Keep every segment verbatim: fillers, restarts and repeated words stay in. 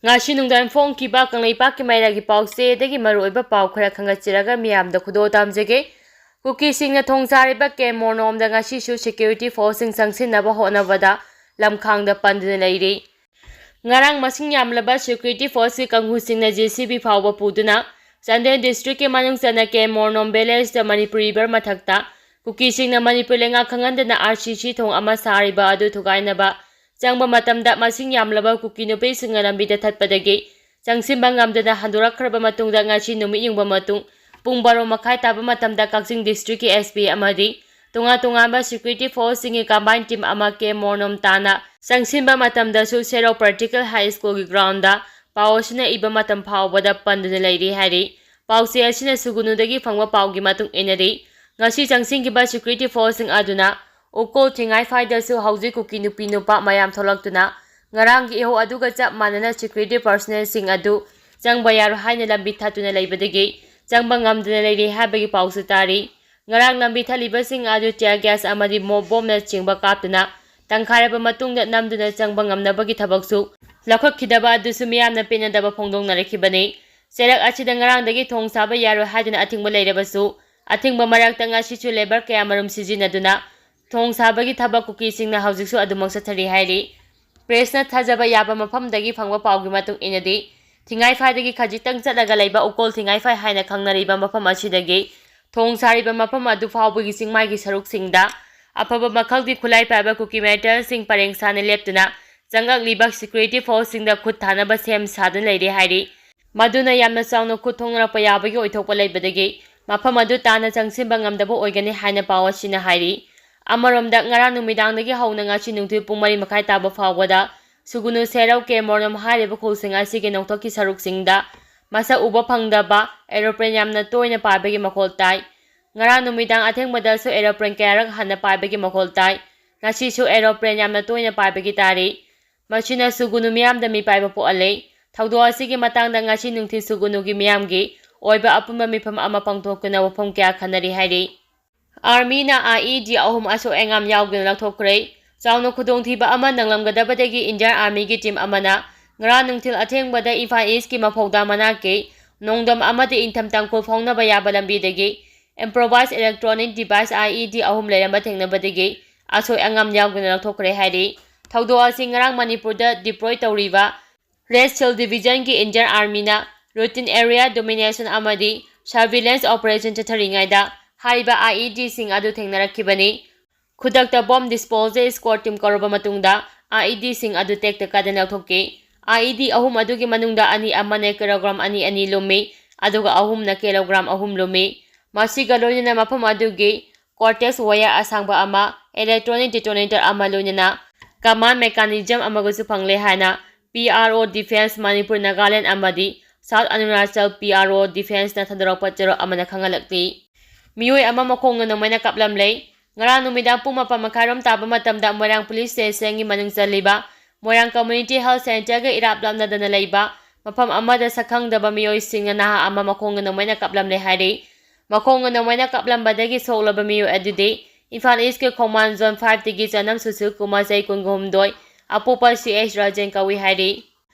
ꯉꯁꯤ ꯅꯨꯡꯗꯥꯡ ꯐꯣꯡꯈꯤꯕ ꯀꯪꯂꯩꯄꯥꯛꯀꯤ ꯃꯩꯔꯥꯒꯤ ꯄꯥꯎꯆꯦꯗꯒꯤ ꯃꯔꯨꯑꯣꯏꯕ ꯄꯥꯎ ꯈꯔ ꯈꯪꯒꯠꯆꯔꯒ ꯃꯤꯌꯥꯝꯗ ꯈꯨꯗꯣꯜ ꯇꯝꯖꯒꯦ꯫ ꯀꯨꯀꯤꯁꯤꯡꯅ ꯊꯣꯡ ꯁꯥꯔꯤꯕ ꯀꯦꯝ ꯃꯣꯔꯅꯣꯝꯗ ꯉꯁꯤꯁꯨ security forceꯁꯤꯡ ꯆꯪꯁꯤꯟꯅꯕ ꯍꯣꯠꯅꯕꯗ ꯂꯝꯈꯥꯡꯗ ꯄꯟꯗꯨꯅ ꯂꯩꯔꯤ꯫ ꯉꯔꯥꯡ ꯃꯁꯤꯡ ꯌꯥꯝꯂꯕ security forceꯀꯤ ꯀꯥꯡꯕꯨꯁꯤꯡꯅ JCB ꯐꯥꯎꯕ ꯄꯨꯗꯨꯅ ꯆꯥꯟꯗꯦꯜ districtꯀꯤ ꯃꯅꯨꯡ ꯆꯟꯅ ꯀꯦꯝ ꯃꯣꯔꯅꯣꯝ villageꯇ ꯃꯅꯤꯄꯨꯔ river ꯃꯊꯛꯇ ꯀꯨꯀꯤꯁꯤꯡꯅ ꯃꯅꯤꯄꯨꯔ ꯂꯩꯉꯥꯛ ꯈꯪꯍꯟꯗꯅ RCC ꯊꯣꯡ ꯑꯃ ꯁꯥꯔꯤꯕ ꯑꯗꯨ ꯊꯨꯒꯥꯏꯅꯕ ꯆꯪꯕ ꯃꯇꯝꯗ ꯃꯁꯤꯡ ꯌꯥꯝꯂꯕ ꯀꯨꯀꯤ ꯅꯨꯄꯤꯁꯤꯡꯅ ꯂꯝꯕꯤꯗ ꯊꯠꯄꯗꯒꯤ ꯆꯪꯁꯤꯟꯕ ꯉꯝꯗꯅ ꯍꯟꯗꯣꯔꯛꯈ꯭ꯔꯕ ꯃꯇꯨꯡꯗ ꯉꯁꯤ ꯅꯨꯃꯤꯠ ꯌꯨꯡꯕ ꯃꯇꯨꯡ ꯄꯨꯡ ꯕꯥꯔꯣ ꯃꯈꯥꯏ ꯇꯥꯕ ꯃꯇꯝꯗ ꯀꯛꯆꯤꯡ districtꯀꯤ SP ꯑꯃꯗꯤ ꯇꯣꯉꯥꯟ ꯇꯣꯉꯥꯟꯕ security forceꯁꯤꯡꯒꯤ combined team ꯑꯃ ꯀꯦꯝ ꯃꯣꯔꯅꯣꯝ ꯇꯥꯟꯅ ꯆꯪꯁꯤꯟꯕ ꯃꯇꯝꯗꯁꯨ ꯁꯦꯔꯧ Practical High Schoolꯒꯤ groundꯗ ꯄꯥꯎ ꯑꯁꯤꯅ ꯏꯕ ꯃꯇꯝ ꯐꯥꯎꯕꯗ ꯄꯟꯗꯨꯅ ꯂꯩꯔꯤ ꯍꯥꯏꯔꯤ꯫ ꯄꯥꯎꯆꯦ ꯑꯁꯤꯅ ꯁꯨꯒꯨꯅꯨꯗꯒꯤ ꯐꯪꯕ ꯄꯥꯎꯒꯤ ꯃꯇꯨꯡ ꯏꯟꯅꯗꯤ, ꯉꯁꯤ ꯆꯪꯁꯤꯟꯈꯤꯕ security forceꯁꯤꯡ ꯑꯗꯨꯅ ꯎꯀꯣꯜ ꯊꯤꯡꯉꯥꯏꯐꯥꯏꯗꯁꯨ ꯍꯧꯖꯤꯛ ꯀꯨꯀꯤ ꯅꯨꯄꯤ ꯅꯨꯄꯥ ꯃꯌꯥꯝ ꯊꯣꯛꯂꯛꯇꯨꯅ ꯉꯔꯥꯡꯒꯤ ꯏꯍꯧ ꯑꯗꯨꯒ ꯆꯞ ꯃꯥꯟꯅꯅ security personnelꯁꯤꯡ ꯑꯗꯨ ꯆꯪꯕ ꯌꯥꯔꯣꯏ ꯍꯥꯏꯅ ꯂꯝꯕꯤ ꯊꯠꯇꯨꯅ ꯂꯩꯕꯗꯒꯤ ꯆꯪꯕ ꯉꯝꯗꯅ ꯂꯩꯔꯤ ꯍꯥꯏꯕꯒꯤ ꯄꯥꯎꯁꯨ ꯇꯥꯔꯤ꯫ ꯉꯔꯥꯡ ꯂꯝꯕꯤ ꯊꯠꯂꯤꯕꯁꯤꯡ ꯑꯗꯨ tear gas ꯑꯃꯗꯤ mob bombꯅꯆꯤꯡꯕ ꯀꯥꯞꯇꯨꯅ ꯇꯪꯈꯥꯏꯔꯕ ꯃꯇꯨꯡꯗ ꯅꯝꯗꯨꯅ ꯆꯪꯕ ꯉꯝꯅꯕꯒꯤ ꯊꯕꯛꯁꯨ ꯂꯧꯈꯠꯈꯤꯗꯕ ꯑꯗꯨꯁꯨ ꯃꯤꯌꯥꯝꯅ ꯄꯦꯟꯅꯗꯕ ꯐꯣꯡꯗꯣꯛꯅꯔꯛꯈꯤꯕꯅꯤ꯫ ꯆꯩꯔꯛ ꯑꯁꯤꯗ ꯉꯔꯥꯡꯗꯒꯤ ꯊꯣꯡ ꯁꯥꯕ ꯌꯥꯔꯣꯏ ꯍꯥꯏꯗꯨꯅ ꯑꯊꯤꯡꯕ ꯂꯩꯔꯕꯁꯨ, ꯑꯊꯤꯡꯕ ꯃꯔꯛꯇ ꯉꯁꯤꯁꯨ labour ꯀꯌꯥꯃꯔꯨꯝ ꯁꯤꯖꯤꯟꯅꯗꯨꯅ ꯊꯣꯡ ꯁꯥꯕꯒꯤ ꯊꯕꯛ ꯀꯨꯀꯤꯁꯤꯡꯅ ꯍꯧꯖꯤꯛꯁꯨ ꯑꯗꯨꯃꯛ ꯆꯠꯊꯔꯤ ꯍꯥꯏꯔꯤ꯫ Pressꯅ ꯊꯥꯖꯕ ꯌꯥꯕ ꯃꯐꯝꯗꯒꯤ ꯐꯪꯕ ꯄꯥꯎꯒꯤ ꯃꯇꯨꯡ ꯏꯟꯅꯗꯤ, ꯊꯤꯡꯉꯥꯏꯐꯥꯏꯗꯒꯤ ꯈꯖꯤꯛꯇꯪ ꯆꯠꯂꯒ ꯂꯩꯕ ꯎꯀꯣꯜ ꯊꯤꯡꯉꯥꯏꯐꯥꯏ ꯍꯥꯏꯅ ꯈꯪꯅꯔꯤꯕ ꯃꯐꯝ ꯑꯁꯤꯗꯒꯤ ꯊꯣꯡ ꯁꯥꯔꯤꯕ ꯃꯐꯝ ꯑꯗꯨ ꯐꯥꯎꯕꯒꯤ ꯆꯤꯡꯃꯥꯏꯒꯤ ꯁꯔꯨꯛꯁꯤꯡꯗ ꯑꯐꯕ ꯃꯈꯜꯒꯤ ꯈꯨꯠꯂꯥꯏ ꯄꯥꯏꯕ ꯀꯨꯀꯤ militantsꯁꯤꯡ ꯄꯔꯦꯡ ꯁꯥꯅ ꯂꯦꯞꯇꯨꯅ ꯆꯪꯂꯛꯂꯤꯕ security forceꯁꯤꯡꯗ ꯈꯨꯠ ꯊꯥꯅꯕ ꯁꯦꯝ ꯁꯥꯗꯨꯅ ꯂꯩꯔꯦ ꯍꯥꯏꯔꯤ꯫ ꯃꯗꯨꯅ ꯌꯥꯝꯅ ꯆꯥꯎꯅ ꯈꯨꯠ ꯊꯣꯡꯅꯔꯛꯄ ꯌꯥꯕꯒꯤ ꯑꯣꯏꯊꯣꯛꯄ ꯂꯩꯕꯗꯒꯤ ꯃꯐꯝ ꯑꯗꯨ ꯇꯥꯟꯅ ꯆꯪꯁꯤꯟꯕ ꯉꯝꯗꯕ ꯑꯣꯏꯒꯅꯤ ꯍꯥꯏꯅ ꯄꯥꯎ ꯑꯁꯤꯅ ꯍꯥꯏꯔꯤ꯫ ꯑꯃꯔꯣꯝꯗ, ꯉꯔꯥꯡ ꯅꯨꯃꯤꯗꯥꯡꯗꯒꯤ ꯍꯧꯅ ꯉꯁꯤ ꯅꯨꯡꯊꯤꯜ ꯄꯨꯡ ꯃꯔꯤ ꯃꯈꯥꯏ ꯇꯥꯕ ꯐꯥꯎꯕꯗ ꯁꯨꯒꯨꯅꯨ, ꯁꯦꯔꯧ, ꯀꯦ ꯃꯣꯔꯅꯝ ꯍꯥꯏꯔꯤꯕ ꯈꯨꯜꯁꯤꯡ ꯑꯁꯤꯒꯤ ꯅꯣꯡꯊꯛꯀꯤ ꯁꯔꯨꯛꯁꯤꯡꯗ ꯃꯁꯛ ꯎꯕ ꯐꯪꯗꯕ aeroplane ꯌꯥꯝꯅ ꯇꯣꯏꯅ ꯄꯥꯏꯕꯒꯤ ꯃꯈꯣꯜ ꯇꯥꯏ꯫ ꯉꯔꯥꯡ ꯅꯨꯃꯤꯗꯥꯡ ꯑꯊꯦꯡꯕꯗꯁꯨ aeroplane ꯀꯌꯥꯔꯛ ꯍꯟꯅ ꯄꯥꯏꯕꯒꯤ ꯃꯈꯣꯜ ꯇꯥꯏ꯫ ꯉꯁꯤꯁꯨ aeroplane ꯌꯥꯝꯅ ꯇꯣꯏꯅ ꯄꯥꯏꯕꯒꯤ ꯇꯥꯔꯤ꯫ ꯃꯁꯤꯅ ꯁꯨꯒꯨꯅꯨ ꯃꯤꯌꯥꯝꯗ ꯃꯤꯄꯥꯏꯕ ꯄꯣꯛꯍꯜꯂꯤ꯫ ꯊꯧꯗꯣꯛ ꯑꯁꯤꯒꯤ ꯃꯇꯥꯡꯗ ꯉꯁꯤ ꯅꯨꯡꯊꯤꯜ ꯁꯨꯒꯨꯅꯨꯒꯤ ꯃꯤꯌꯥꯝꯒꯤ ꯑꯣꯏꯕ ꯑꯄꯨꯟꯕ ꯃꯤꯐꯝ ꯑꯃ ꯄꯥꯡꯊꯣꯛꯇꯨꯅ ꯋꯥꯐꯝ ꯀꯌꯥ ꯈꯟꯅꯔꯤ ꯍꯥꯏꯔꯤ꯫ Armyꯅ IED ꯑꯍꯨꯝ ꯑꯁꯣꯏ ꯑꯉꯥꯝ ꯌꯥꯎꯗꯅ ꯂꯧꯊꯣꯛꯈ꯭ꯔꯦ꯫ ꯆꯥꯎꯅ ꯈꯨꯗꯣꯡꯊꯤꯕ ꯑꯃ ꯅꯪꯂꯝꯒꯗꯕꯗꯒꯤ Indian Armyꯒꯤ team ꯑꯃꯅ ꯉꯔꯥꯡ ꯅꯨꯡꯊꯤꯜ ꯑꯊꯦꯡꯕꯗ ꯏꯝꯐꯥꯜ ꯏꯁꯀꯤ ꯃꯐꯧꯗꯥ ꯃꯅꯥꯛꯀꯤ ꯅꯣꯡꯗꯝ ꯑꯃꯗꯤ ꯏꯪꯊꯝ ꯇꯥꯡꯈꯨꯜ ꯐꯥꯎꯅꯕ ꯌꯥꯕ ꯂꯝꯕꯤꯗꯒꯤ improvised electronic device, I E D, ꯑꯍꯨꯝ ꯂꯩꯔꯝꯕ ꯊꯦꯡꯅꯕꯗꯒꯤ ꯑꯁꯣꯏ ꯑꯉꯥꯝ ꯌꯥꯎꯗꯅ ꯂꯧꯊꯣꯛꯈ꯭ꯔꯦ ꯍꯥꯏꯔꯤ꯫ ꯊꯧꯗꯣꯛ ꯑꯁꯤ ꯉꯔꯥꯡ ꯃꯅꯤꯄꯨꯔꯗ deploy ꯇꯧꯔꯤꯕ Red Shield Division ꯒꯤ Indian Army ꯅ routine area domination ꯑꯃꯗꯤ surveillance operation ꯆꯠꯊꯔꯤꯉꯩꯗ ꯍꯥꯏꯔꯤꯕ I E D ꯁꯤꯡ ꯑꯗꯨ ꯊꯦꯡꯅꯔꯛꯈꯤꯕꯅꯤ꯫ ꯈꯨꯗꯛꯇ bomb disposal squad team ꯀꯧꯔꯕ ꯃꯇꯨꯡꯗ I E D ꯁꯤꯡ ꯑꯗꯨ ꯇꯦꯛꯇ ꯀꯥꯏꯗꯅ ꯂꯧꯊꯣꯛꯈꯤ꯫ I E D ꯑꯍꯨꯝ ꯑꯗꯨꯒꯤ ꯃꯅꯨꯡꯗ ꯑꯅꯤ ꯑꯃꯅ kilogram ꯑꯅꯤ ꯑꯅꯤ ꯂꯨꯝꯃꯤ, ꯑꯗꯨꯒ ꯑꯍꯨꯝꯅ kilogram ꯑꯍꯨꯝ ꯂꯨꯝꯃꯤ꯫ ꯃꯁꯤꯒ ꯂꯣꯏꯅꯅ ꯃꯐꯝ ꯑꯗꯨꯒꯤ cortex wire ꯑꯁꯥꯡꯕ ꯑꯃ, electronic detonator ꯑꯃ, ꯂꯣꯏꯅꯅ command mechanism ꯑꯃꯒꯁꯨ ꯐꯪꯂꯦ ꯍꯥꯏꯅ P R O Defence Manipur, Nagaland ꯑꯃꯗꯤ South Arunachal P R O Defence ꯅ ꯊꯥꯗꯣꯔꯛꯄ ꯆꯦꯔꯣꯜ ꯑꯃꯅ ꯈꯪꯍꯜꯂꯛꯂꯤ꯫ ꯃꯤꯑꯣꯏ ꯑꯃ ꯃꯈꯣꯡꯅ ꯅꯣꯡꯃꯩꯅ ꯀꯥꯞꯂꯝꯂꯦ꯫ ꯉꯔꯥꯡ ꯅꯨꯃꯤꯗꯥꯡ ꯄꯨꯡ ꯃꯥꯄꯟ ꯃꯈꯥꯏꯔꯣꯝ ꯇꯥꯕ ꯃꯇꯝꯗ ꯃꯣꯏꯔꯥꯡ police station ꯒꯤ ꯃꯅꯨꯡ ꯆꯜꯂꯤꯕ ꯃꯣꯏꯔꯥꯡ Community Health Centre ꯒ ꯏꯔꯥꯞ ꯂꯥꯞꯅꯗꯅ ꯂꯩꯕ ꯃꯐꯝ ꯑꯃꯗ ꯁꯛꯈꯪꯗꯕ ꯃꯤꯑꯣꯏꯁꯤꯡꯅ ꯅꯍꯥ ꯑꯃ ꯃꯈꯣꯡꯅ ꯅꯣꯡꯃꯩꯅ ꯀꯥꯞꯂꯝꯂꯦ ꯍꯥꯏꯔꯤ꯫ ꯃꯈꯣꯡꯅ ꯅꯣꯡꯃꯩꯅ ꯀꯥꯞꯂꯝꯕꯗꯒꯤ ꯁꯣꯛꯂꯕ ꯃꯤꯑꯣꯏ ꯑꯗꯨꯗꯤ ꯏꯝꯐꯥꯜ ꯏꯁꯀꯤ ꯈꯣꯡꯃꯥꯟ Zone five ꯇꯒꯤ ꯆꯅꯝ ꯁꯨꯁꯤꯜ ꯀꯨꯃꯥꯔ, ꯆꯍꯤ ꯀꯨꯟꯍꯨꯝꯗꯣꯏ, ꯑꯄꯣꯛꯄ C H ꯔꯥꯖꯦꯟ ꯀꯧꯏ ꯍꯥꯏꯔꯤ꯫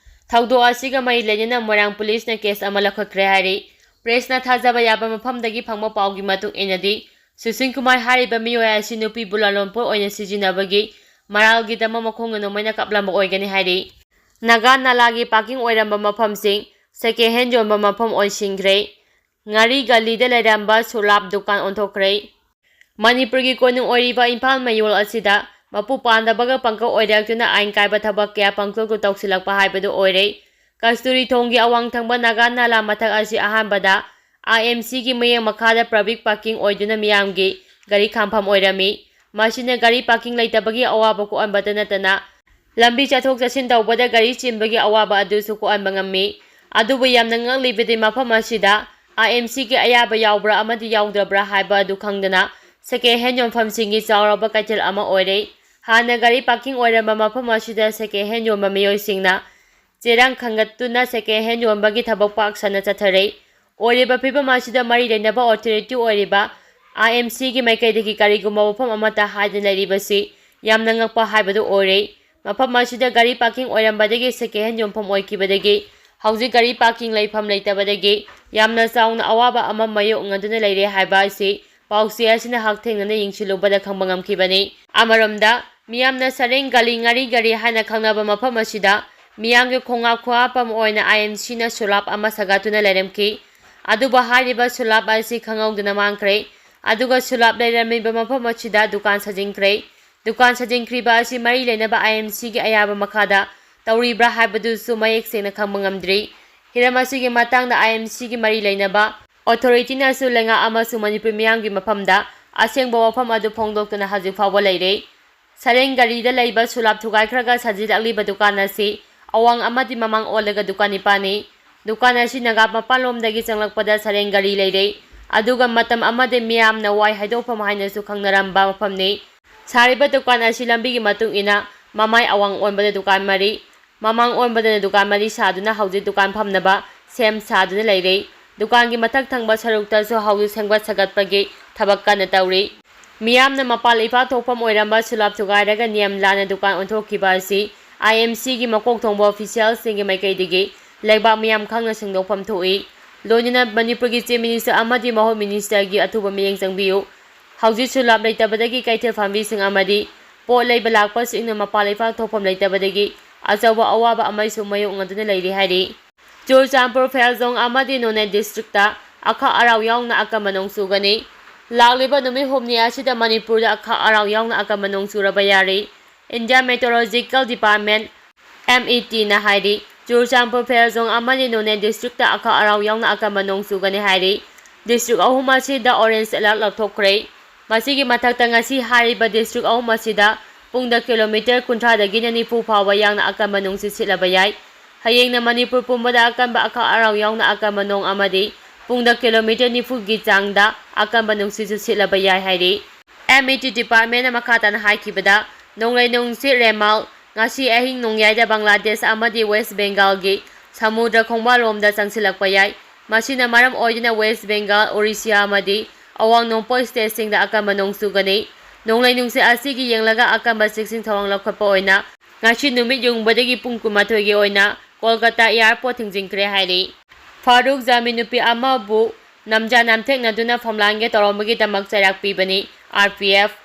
ꯊꯧꯗꯣꯛ ꯑꯁꯤꯒ ꯃꯔꯤ ꯂꯩꯅꯅ ꯃꯣꯏꯔꯥꯡ police ꯅ case ꯑꯃ ꯂꯧꯈꯠꯈ꯭ꯔꯦ ꯍꯥꯏꯔꯤ꯫ Press ꯅ ꯊꯥꯖꯕ ꯌꯥꯕ ꯃꯐꯝꯗꯒꯤ ꯐꯪꯕ ꯄꯥꯎꯒꯤ ꯃꯇꯨꯡ ꯏꯟꯅꯗꯤ, ꯁꯨꯁꯤꯜ ꯀꯨꯃꯥꯔ ꯍꯥꯏꯔꯤꯕ ꯃꯤꯑꯣꯏ ꯑꯁꯤ ꯅꯨꯄꯤꯕꯨ ꯂꯥꯂꯣꯟꯄꯣꯠ ꯑꯣꯏꯅ ꯁꯤꯖꯤꯟꯅꯕꯒꯤ ꯃꯔꯥꯜꯒꯤꯗꯃꯛ ꯃꯈꯣꯡꯅ ꯅꯣꯡꯃꯩꯅ ꯀꯥꯞꯂꯝꯕ ꯑꯣꯏꯒꯅꯤ ꯍꯥꯏꯔꯤ꯫ ꯅꯥꯒꯥ ꯅꯥꯂꯥꯒꯤ parking ꯑꯣꯏꯔꯝꯕ ꯃꯐꯝꯁꯤꯡ second hand ꯌꯣꯟꯕ ꯃꯐꯝ ꯑꯣꯏꯁꯤꯟꯈ꯭ꯔꯦ꯫ ꯉꯥꯔꯤ ꯒꯂꯤꯗ ꯂꯩꯔꯝꯕ ꯁꯨꯂꯥꯞ ꯗꯨꯀꯥꯟ ꯑꯣꯟꯊꯣꯛꯈ꯭ꯔꯦ꯫ ꯃꯅꯤꯄꯨꯔꯒꯤ ꯀꯣꯅꯨꯡ ꯑꯣꯏꯔꯤꯕ ꯏꯝꯐꯥꯜ ꯃꯌꯣꯜ ꯑꯁꯤꯗ ꯃꯄꯨ ꯄꯥꯟꯗꯕꯒ ꯄꯪꯀꯧ ꯑꯣꯏꯔꯛꯇꯨꯅ ꯑꯥꯏꯟ ꯀꯥꯏꯕ ꯊꯕꯛ ꯀꯌꯥ ꯄꯪꯇꯧꯗ ꯇꯧꯁꯤꯜꯂꯛꯄ ꯍꯥꯏꯕꯗꯨ ꯑꯣꯏꯔꯦ꯫ ꯀꯁꯇꯨꯔꯤ ꯊꯣꯡꯒꯤ ꯑꯋꯥꯡ ꯊꯪꯕ ꯅꯥꯒꯥ ꯅꯥꯂꯥ ꯃꯊꯛ ꯑꯁꯤ ꯑꯍꯥꯟꯕꯗ I M C ꯒꯤ ꯃꯌꯦꯛ ꯃꯈꯥꯗ public parking ꯑꯣꯏꯗꯨꯅ ꯃꯤꯌꯥꯝꯒꯤ ꯒꯥꯔꯤ ꯈꯥꯝꯐꯝ ꯑꯣꯏꯔꯝꯃꯤ꯫ ꯃꯁꯤꯅ ꯒꯥꯔꯤ parking ꯂꯩꯇꯕꯒꯤ ꯑꯋꯥꯕ ꯀꯣꯛꯍꯟꯕꯇ ꯅꯠꯇꯅ, ꯂꯝꯕꯤ ꯆꯠꯊꯣꯛ ꯆꯠꯁꯤꯟ ꯇꯧꯕꯗ ꯒꯥꯔꯤ ꯆꯤꯟꯕꯒꯤ ꯑꯋꯥꯕ ꯑꯗꯨꯁꯨ ꯀꯣꯛꯍꯟꯕ ꯉꯝꯃꯤ꯫ ꯑꯗꯨꯕꯨ ꯌꯥꯝꯅ ꯉꯛꯂꯤꯕꯗꯤ ꯃꯐꯝ ꯑꯁꯤꯗ I M C ꯒꯤ ꯑꯌꯥꯕ ꯌꯥꯎꯕ꯭ꯔꯥ ꯑꯃꯗꯤ ꯌꯥꯎꯗꯕ꯭ꯔꯥ ꯍꯥꯏꯕ ꯑꯗꯨ ꯈꯪꯗꯅ second hand ꯌꯣꯟꯐꯝꯁꯤꯡꯒꯤ ꯆꯥꯎꯔꯕ ꯀꯩꯊꯦꯜ ꯑꯃ ꯑꯣꯏꯔꯦ꯫ ꯍꯥꯟꯅ ꯒꯥꯔꯤ parking ꯑꯣꯏꯔꯝꯕ ꯃꯐꯝ ꯑꯁꯤꯗ second hand ꯌꯣꯟꯕ ꯃꯤꯑꯣꯏꯁꯤꯡꯅ ꯆꯦꯔꯥꯡ ꯈꯟꯒꯠꯇꯨꯅ second hand ꯌꯣꯟꯕꯒꯤ ꯊꯕꯛ ꯄꯥꯛ ꯁꯟꯅ ꯆꯠꯊꯔꯦ꯫ ꯑꯣꯏꯔꯤꯕ ꯐꯤꯕꯝ ꯑꯁꯤꯗ ꯃꯔꯤ ꯂꯩꯅꯕ authority ꯑꯣꯏꯔꯤꯕ I M C ꯒꯤ ꯃꯥꯏꯀꯩꯗꯒꯤ ꯀꯔꯤꯒꯨꯝꯕ ꯋꯥꯐꯝ ꯑꯃꯠꯇ ꯍꯥꯏꯗꯅ ꯂꯩꯔꯤꯕꯁꯤ ꯌꯥꯝꯅ ꯉꯛꯄ ꯍꯥꯏꯕꯗꯨ ꯑꯣꯏꯔꯦ꯫ ꯃꯐꯝ ꯑꯁꯤꯗ ꯒꯥꯔꯤ ꯄꯥꯔꯀꯤꯡ ꯑꯣꯏꯔꯝꯕꯗꯒꯤ ꯁꯦꯀꯦꯟ ꯍꯦꯟ ꯌꯣꯟꯐꯝ ꯑꯣꯏꯈꯤꯕꯗꯒꯤ ꯍꯧꯖꯤꯛ ꯒꯥꯔꯤ ꯄꯥꯔꯀꯤꯡ ꯂꯩꯐꯝ ꯂꯩꯇꯕꯗꯒꯤ ꯌꯥꯝꯅ ꯆꯥꯎꯅ ꯑꯋꯥꯕ ꯑꯃ ꯃꯥꯌꯣꯛꯅꯗꯨꯅ ꯂꯩꯔꯦ ꯍꯥꯏꯕ ꯑꯁꯤ ꯄꯥꯎꯆꯦ ꯑꯁꯤꯅ ꯍꯛꯊꯦꯡꯅꯅ ꯌꯦꯡꯁꯤꯜꯂꯨꯕꯗ ꯈꯪꯕ ꯉꯝꯈꯤꯕꯅꯤ꯫ ꯑꯃꯔꯣꯝꯗ, ꯃꯤꯌꯥꯝꯅ ꯁꯔꯦꯡ ꯒꯂꯤ, ꯉꯥꯔꯤ ꯒꯂꯤ ꯍꯥꯏꯅ ꯈꯪꯅꯕ ꯃꯐꯝ ꯑꯁꯤꯗ ꯃꯤꯌꯥꯝꯒꯤ ꯈꯣꯡꯉꯥꯞ ꯈꯨꯍꯥꯞꯄ ꯑꯃ ꯑꯣꯏꯅ ꯑꯥꯏ ꯑꯦꯝ ꯁꯤꯅ ꯁꯨꯂꯥꯞ ꯑꯃ ꯁꯥꯒꯠꯇꯨꯅ ꯂꯩꯔꯝꯈꯤ꯫ ꯑꯗꯨꯕꯨ ꯍꯥꯏꯔꯤꯕ ꯁꯨꯂꯥꯞ ꯑꯁꯤ ꯈꯪꯍꯧꯗꯅ ꯃꯥꯡꯈ꯭ꯔꯦ꯫ ꯑꯗꯨꯒ ꯁꯨꯂꯥꯞ ꯂꯩꯔꯝꯃꯤꯕ ꯃꯐꯝ ꯑꯁꯤꯗ ꯗꯨꯀꯥꯟ ꯁꯥꯖꯤꯟꯈ꯭ꯔꯦ꯫ ꯗꯨꯀꯥꯟ ꯁꯥꯖꯤꯟꯈ꯭ꯔꯤꯕ ꯑꯁꯤ ꯃꯔꯤ ꯂꯩꯅꯕ ꯑꯥꯏ ꯑꯦꯝ ꯁꯤꯒꯤ ꯑꯌꯥꯕ ꯃꯈꯥꯗ ꯇꯧꯔꯤꯕ꯭ꯔꯥ ꯍꯥꯏꯕꯗꯨꯁꯨ ꯃꯌꯦꯛ ꯁꯦꯡꯅ ꯈꯪꯕ ꯉꯝꯗ꯭ꯔꯤ꯫ ꯍꯤꯔꯝ ꯑꯁꯤꯒꯤ ꯃꯇꯥꯡꯗ ꯑꯥꯏ ꯑꯦꯝ ꯁꯤꯒꯤ ꯃꯔꯤ ꯂꯩꯅꯕ ꯑꯣꯊꯣꯔꯤꯇꯤꯅꯁꯨ ꯂꯩꯉꯥꯛ ꯑꯃꯁꯨꯡ ꯃꯅꯤꯄꯨꯔ ꯃꯤꯌꯥꯝꯒꯤ ꯃꯐꯝꯗ ꯑꯁꯦꯡꯕ ꯋꯥꯐꯝ ꯑꯗꯨ ꯐꯣꯡꯗꯣꯛꯇꯨꯅ ꯍꯧꯖꯤꯛ ꯐꯥꯎꯕ ꯂꯩꯔꯦ꯫ ꯁꯔꯦꯡ ꯒꯂꯤꯗ ꯂꯩꯕ ꯁꯨꯂꯥꯞ ꯊꯨꯒꯥꯏꯈ꯭ꯔꯒ ꯁꯥꯖꯤꯜꯂꯛꯂꯤꯕ ꯗꯨꯀꯥꯟ ꯑꯁꯤ ꯑꯋꯥꯡ ꯑꯃꯗꯤ ꯃꯃꯥꯡ ꯑꯣꯜꯂꯒ ꯗꯨꯀꯥꯟ ꯅꯤꯄꯥꯜꯅꯤ꯫ ꯗꯨꯀꯥꯟ ꯑꯁꯤ ꯅꯥꯒꯥ ꯃꯄꯥꯟꯂꯣꯝꯗꯒꯤ ꯆꯪꯂꯛꯄꯗ ꯁꯔꯦꯡ ꯒꯂꯤ ꯂꯩꯔꯦ꯫ ꯑꯗꯨꯒ ꯃꯇꯝ ꯑꯃꯗ ꯃꯤꯌꯥꯝꯅ ꯋꯥꯏ ꯍꯩꯗꯣꯛꯐꯝ ꯍꯥꯏꯅꯁꯨ ꯈꯪꯅꯔꯝꯕ ꯃꯐꯝꯅꯤ꯫ ꯁꯥꯔꯤꯕ ꯗꯨꯀꯥꯟ ꯑꯁꯤ ꯂꯝꯕꯤꯒꯤ ꯃꯇꯨꯡ ꯏꯟꯅ ꯃꯃꯥꯏ ꯑꯋꯥꯡ ꯑꯣꯟꯕꯗ ꯗꯨꯀꯥꯟ ꯃꯔꯤ, ꯃꯃꯥꯡ ꯑꯣꯟꯕꯗꯅ ꯗꯨꯀꯥꯟ ꯃꯔꯤ ꯁꯥꯗꯨꯅ ꯍꯧꯖꯤꯛ ꯗꯨꯀꯥꯟ ꯐꯝꯅꯕ ꯁꯦꯝ ꯁꯥꯗꯨꯅ ꯂꯩꯔꯦ꯫ ꯗꯨꯀꯥꯟꯒꯤ ꯃꯊꯛ ꯊꯪꯕ ꯁꯔꯨꯛꯇꯁꯨ ꯍꯧꯖꯤꯛ ꯁꯦꯝꯒꯠ ꯁꯥꯒꯠꯄꯒꯤ ꯊꯕꯛ ꯀꯟꯅ ꯇꯧꯔꯤ꯫ ꯃꯤꯌꯥꯝꯅ ꯃꯄꯥꯟ ꯏꯄꯥꯛ ꯊꯣꯛꯐꯝ ꯑꯣꯏꯔꯝꯕ ꯁꯨꯂꯥꯞ ꯊꯨꯒꯥꯏꯔꯒ ꯅꯤꯌꯝ ꯂꯥꯟꯅ ꯗꯨꯀꯥꯟ ꯑꯣꯟꯊꯣꯛꯈꯤꯕ ꯑꯁꯤ ꯑꯥꯏ ꯑꯦꯝ ꯁꯤꯒꯤ ꯃꯀꯣꯛ ꯊꯣꯡꯕ ꯑꯣꯐꯤꯁꯤꯌꯦꯜꯁꯤꯡꯒꯤ ꯃꯥꯏꯀꯩꯗꯒꯤ ꯂꯩꯕꯥꯛ ꯃꯤꯌꯥꯝ ꯈꯪꯅ ꯁꯦꯡꯗꯣꯛꯐꯝ ꯊꯣꯛꯏ꯫ ꯂꯣꯏꯅꯅ ꯃꯅꯤꯄꯨꯔꯒꯤ ꯆꯤꯐ ꯃꯤꯅꯤꯁꯇꯔ ꯑꯃꯗꯤ ꯃꯍꯨꯠ ꯃꯤꯅꯤꯁꯇꯔꯒꯤ ꯑꯊꯨꯕ ꯃꯤꯠꯌꯦꯡ ꯆꯪꯕꯤꯌꯨ꯫ ꯍꯧꯖꯤꯛ ꯁꯨꯂꯥꯞ ꯂꯩꯇꯕꯗꯒꯤ ꯀꯩꯊꯦꯜ ꯐꯝꯕꯤꯁꯤꯡ ꯑꯃꯗꯤ ꯄꯣꯠ ꯂꯩꯕ ꯂꯥꯛꯄꯁꯤꯡꯅ ꯃꯄꯥꯟ ꯏꯄꯥꯛ ꯊꯣꯛꯐꯝ ꯂꯩꯇꯕꯗꯒꯤ ꯑꯆꯧꯕ ꯑꯋꯥꯕ ꯑꯃꯁꯨ ꯃꯥꯌꯣꯛꯅꯗꯨꯅ ꯂꯩꯔꯤ ꯍꯥꯏꯔꯤ꯫ ꯆꯨꯔꯆꯥꯟꯄꯨꯔ, ꯐꯦꯜꯖꯣꯡ ꯑꯃꯗꯤ ꯅꯣꯅꯦ ꯗꯤꯁꯇ꯭ꯔꯤꯛꯇ ꯑꯈꯥꯛ ꯑꯔꯥꯎ ꯌꯥꯎꯅ ꯑꯀꯟꯕ ꯅꯣꯡ ꯆꯨꯒꯅꯤ꯫ ꯂꯥꯛꯂꯤꯕ ꯅꯨꯃꯤꯠ ꯍꯨꯝꯅꯤ ꯑꯁꯤꯗ ꯃꯅꯤꯄꯨꯔꯗ ꯑꯈꯥꯛ ꯑꯔꯥꯎ ꯌꯥꯎꯅ ꯑꯀꯟꯕ ꯅꯣꯡ ꯆꯨꯔꯕ ꯌꯥꯔꯤ꯫ India meteorological department, M E ꯇꯤꯅ ꯍꯥꯏꯔꯤ, ꯆꯨꯔꯆꯥꯟꯄꯨꯔ, ꯐꯦꯜꯖꯣꯡ ꯑꯃꯗꯤ ꯅꯣꯅꯦ ꯗꯤꯁꯇ꯭ꯔꯤꯛꯇ ꯑꯈꯥꯛ ꯑꯔꯥꯎ ꯌꯥꯎꯅ ꯑꯀꯟꯕ ꯅꯣꯡ ꯆꯨꯒꯅꯤ ꯍꯥꯏꯔꯤ꯫ ꯗꯤꯁꯇ꯭ꯔꯤꯛ ꯑꯍꯨꯝ ꯑꯁꯤꯗ ꯑꯣꯔꯦꯟꯖ ꯑꯦꯂꯔꯠ ꯂꯥꯎꯊꯣꯛꯈ꯭ꯔꯦ꯫ ꯃꯁꯤꯒꯤ ꯃꯊꯛꯇ ꯉꯁꯤ ꯍꯥꯏꯔꯤꯕ ꯗꯤꯁꯇ꯭ꯔꯤꯛ ꯑꯍꯨꯝ ꯑꯁꯤꯗ ꯄꯨꯡꯗ ꯀꯤꯂꯣꯃꯤꯇꯔ ꯀꯨꯟꯊ꯭ꯔꯥꯗꯒꯤꯅ ꯅꯤꯐꯨ ꯐꯥꯎꯕ ꯌꯥꯡꯅ ꯑꯀꯟꯕ ꯅꯨꯡꯁꯤꯠ ꯁꯤꯠꯂꯕ ꯌꯥꯏ꯫ ꯍꯌꯦꯡꯅ ꯃꯅꯤꯄꯨꯔ ꯄꯨꯝꯕꯗ ꯑꯀꯟꯕ ꯑꯈꯥꯛ ꯑꯔꯥꯎ ꯌꯥꯎꯅ ꯑꯀꯟꯕ ꯅꯣꯡ ꯑꯃꯗꯤ ꯄꯨꯡꯗ ꯀꯤꯂꯣꯃꯤꯇꯔ ꯅꯤꯐꯨꯒꯤ ꯆꯥꯡꯗ ꯑꯀꯟꯕ ꯅꯨꯡꯁꯤꯠꯁꯨ ꯁꯤꯠꯂꯕ ꯌꯥꯏ ꯍꯥꯏꯔꯤ꯫ ꯑꯦꯝ ꯏ ꯇꯤ ꯗꯤꯄꯥꯔꯠꯃꯦꯟꯅ ꯃꯈꯥ ꯇꯥꯅ ꯍꯥꯏꯈꯤꯕꯗ, ꯅꯣꯡꯂꯩ ꯅꯨꯡꯁꯤꯠ ꯔꯦꯃꯥꯜ ꯉꯁꯤ ꯑꯍꯤꯡ ꯅꯣꯡꯌꯥꯏꯗ ꯕꯪꯒ꯭ꯂꯥꯗꯦꯁ ꯑꯃꯗꯤ ꯋꯦꯁ ꯕꯦꯡꯒꯥꯜꯒꯤ ꯁꯃꯨꯗ꯭ꯔ ꯈꯣꯡꯕꯥꯜꯂꯣꯝꯗ ꯆꯪꯁꯤꯜꯂꯛꯄ ꯌꯥꯏ꯫ ꯃꯁꯤꯅ ꯃꯔꯝ ꯑꯣꯏꯗꯨꯅ ꯋꯦꯁ ꯕꯦꯡꯒꯥꯜ, ꯑꯣꯔꯤꯁꯤꯌꯥ ꯑꯃꯗꯤ ꯑꯋꯥꯡ ꯅꯣꯡꯄꯣꯛ ꯁ꯭ꯇꯦꯠꯁꯤꯡꯗ ꯑꯀꯟꯕ ꯅꯣꯡ ꯆꯨꯒꯅꯤ꯫ ꯅꯣꯡꯂꯩ ꯅꯨꯡꯁꯤꯠ ꯑꯁꯤꯒꯤ ꯌꯦꯡꯂꯒ ꯑꯀꯟꯕ ꯆꯦꯛꯁꯤꯟ ꯊꯧꯔꯥꯡ ꯂꯧꯈꯠꯄ ꯑꯣꯏꯅ ꯉꯁꯤ ꯅꯨꯃꯤꯠ ꯌꯨꯡꯕꯗꯒꯤ ꯄꯨꯡ ꯀꯨꯟꯃꯥꯊꯣꯏꯒꯤ ꯑꯣꯏꯅ ꯀꯣꯜꯀꯇꯥ ꯑꯦꯌꯥꯔꯄꯣꯔꯠ ꯊꯤꯡꯖꯤꯟꯈ꯭ꯔꯦ ꯍꯥꯏꯔꯤ꯫ ꯐꯥꯔꯨꯛ ꯖꯥꯃꯤ ꯅꯨꯄꯤ ꯑꯃꯕꯨ ꯅꯝꯖꯥ ꯅꯝꯊꯦꯛꯅꯗꯨꯅ ꯐꯝꯂꯥꯡꯒꯦ ꯇꯧꯔꯝꯕꯒꯤꯗꯃꯛ ꯆꯩꯔꯥꯛ ꯄꯤꯕꯅꯤ, ꯑꯥꯔ ꯄꯤ ꯑꯦꯐ꯫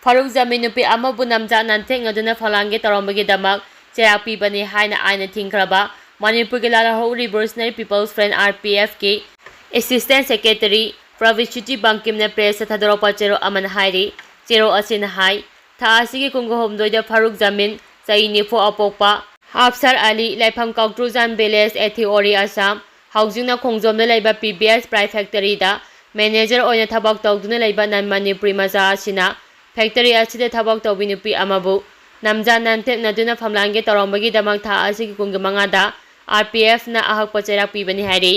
ꯐꯥꯔꯨꯛ ꯖꯥꯃꯤ ꯅꯨꯄꯤ ꯑꯃꯕꯨ ꯅꯝꯖꯥ ꯅꯝꯊꯦꯛꯅꯗꯨꯅ ꯐꯝꯂꯥꯡꯒꯦ ꯇꯧꯔꯝꯕꯒꯤꯗꯃꯛ ꯆꯩꯔꯥꯛ ꯄꯤꯕꯅꯤ ꯍꯥꯏꯅ ꯑꯥꯏꯟꯅ ꯊꯤꯡꯈ꯭ꯔꯕ ꯃꯅꯤꯄꯨꯔꯒꯤ ꯂꯥꯜꯍꯧ ꯔꯤꯚꯣꯂꯨꯁꯅꯔꯤ ꯄꯤꯄꯜꯁ ꯐ꯭ꯔꯟꯠ, ꯑꯥꯔ ꯄꯤ ꯑꯦꯐꯀꯤ ꯑꯦꯁꯤꯁꯇꯦꯟꯠ ꯁꯦꯀ꯭ꯔꯦꯇꯔꯤ ꯄ꯭ꯔꯕꯤꯁ꯭ꯌꯨꯇꯤ ꯕꯪꯀꯤꯝꯅ ꯄ꯭ꯔꯦꯁꯇ ꯊꯥꯗꯣꯔꯛꯄ ꯆꯦꯔꯣꯜ ꯑꯃꯅ ꯍꯥꯏꯔꯤ꯫ ꯆꯦꯔꯣꯜ ꯑꯁꯤꯅ ꯍꯥꯏ, ꯊꯥ ꯑꯁꯤꯒꯤ ꯀꯨꯟꯍꯨꯝꯗꯣꯏꯗ ꯐꯥꯔꯨꯛ ꯖꯥꯃꯤꯟ, ꯆꯍꯤ ꯅꯤꯐꯨ ꯑꯄꯣꯛꯄ, ꯑꯞꯁꯔ ꯑꯂꯤ, ꯂꯩꯐꯝ ꯀꯧꯇ꯭ꯔꯨꯖꯥꯟ ꯚꯤꯂꯦꯖ, ꯑꯦꯊꯤꯑꯣꯔꯤ, ꯑꯁꯥꯝ, ꯍꯧꯖꯤꯛꯅ ꯈꯣꯡꯖꯣꯝꯗ ꯂꯩꯕ ꯄꯤ ꯚꯤ ꯑꯦꯁ ꯄ꯭ꯔꯥꯏ ꯐꯦꯛꯇꯔꯤꯗ ꯃꯦꯅꯦꯖꯔ ꯑꯣꯏꯅ ꯊꯕꯛ ꯇꯧꯗꯨꯅ ꯂꯩꯕ ꯅꯟ ꯃꯅꯤꯄꯨꯔꯤ ꯃꯆꯥ ꯑꯁꯤꯅ ꯐꯦꯛꯇꯔꯤ ꯑꯁꯤꯗ ꯊꯕꯛ ꯇꯧꯕꯤ ꯅꯨꯄꯤ ꯑꯃꯕꯨ ꯅꯝꯖꯥ ꯅꯝꯊꯦꯛꯅꯗꯨꯅ ꯐꯝꯂꯥꯡꯒꯦ ꯇꯧꯔꯝꯕꯒꯤꯗꯃꯛ ꯊꯥ ꯑꯁꯤꯒꯤ ꯀꯨꯟꯒ ꯃꯉꯥꯗ ꯑꯥꯔ ꯄꯤ ꯑꯦꯐꯅ ꯑꯍꯛꯄ ꯆꯩꯔꯥꯛ ꯄꯤꯕꯅꯤ ꯍꯥꯏꯔꯤ꯫